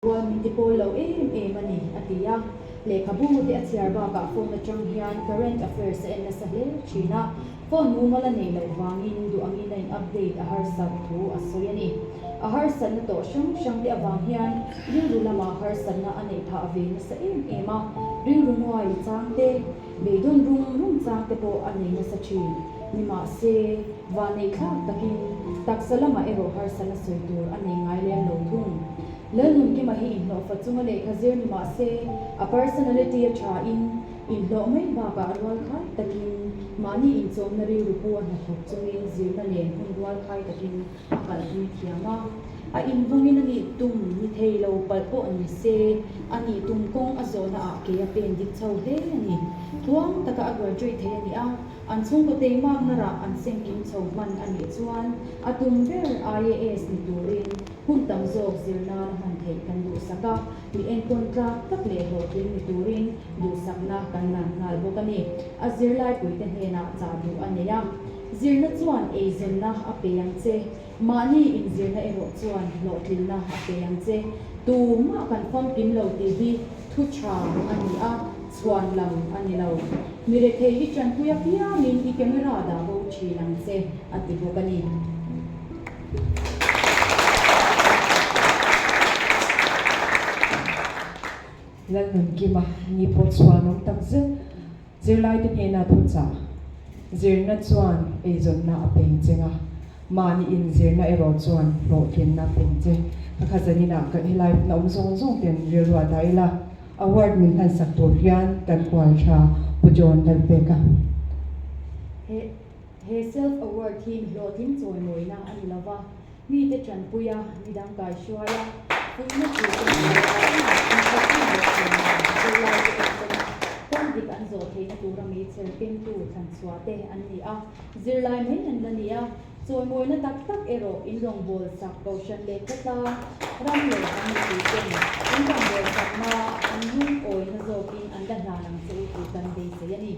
Rual min ti pawl lo em em a ni, a ti a. Lehkhabu te a chhiar bakah phone atang hian current affairs a en nasa hle thin a, phone mumal a neih loh vangin duh angin a in update a harsat thu a sawi a ni. A harsatna tawh hrang hrang te avang hian rilru lamah harsatna a neih phah ve nasa em em a, rilru nuai chang te, beidawn rum rum chang te pawh a nei nasa thin. Nimahse, vanneih thlak takin taksa lamah erawh harsatna sawi tur a nei ngai lem lo thung. Lalnunkima hi inhlawhfa chunga lehkha zir ni mah se, a personality a tha in, inhlawh mai bakah a rualkhai takin mahni inchawmna rilru pu a hnathawk chungin zirna nen hun rualkhai takin a kalpui thiam a. A invawngin a nih tum ni thei lo palh pawh ni se, a nih tum kawng a zawhna ah ke a pen dik chho hle a ni. Tluang taka a graduate thei a ni a, an chhungkaw teimakna rah an sengkim chho hman a nih chuan a tum ber IAS ni turin Hun tam zawk zir nan a hman theih kan duhsak a, mi enkawn tlak tak leh hlawhtling ni turin duhsakna kan nan nghal bawk a ni. A zirlaipuite hnenah chah duh a nei a, Zirna chuan eizawnna a pe ang che, mahni inzirna erawh chuan hlawhtlinna a pe ang che. Tumah kan famkim lo tih hi thu tha a ni a, chhuan lam a ni lo. Mi rethei i tanpui apiangin i camera dah bo thin ang che, a ti bawk a ni. Lalnunkima ni pawh chhuan awm tak zet zirlaite hnena thuchah zirna chuan eizawnna a peng cheng a, mahni inzirna erawh chuan hlawhtlinna a peng che. Ka kha zaninah kan helai hmun a awm zawng zawng ten rilru ah dah ila, award min hlansak tur hian kan kual tha Pu John Lalpeka. He Self Award hi mi hlawhtling chawimawina a ni lova, mite tanpui a, midang kaihruai a, fuihna thu te hmuh leh a, inthawktu leh chawimawina zirlaite enkawl a, kawng dik an zawh theihna tura meichher kengtu thlanchhuah te an ni a, zirlai mai an la ni a, chawimawina tak tak erawh in rawngbâwl sak kohhran leh khawtlang ram leh hnam mipui ten in rawngbâwl sakna an lungawina zawkin an la hlan ang che u tih kan beisei a ni.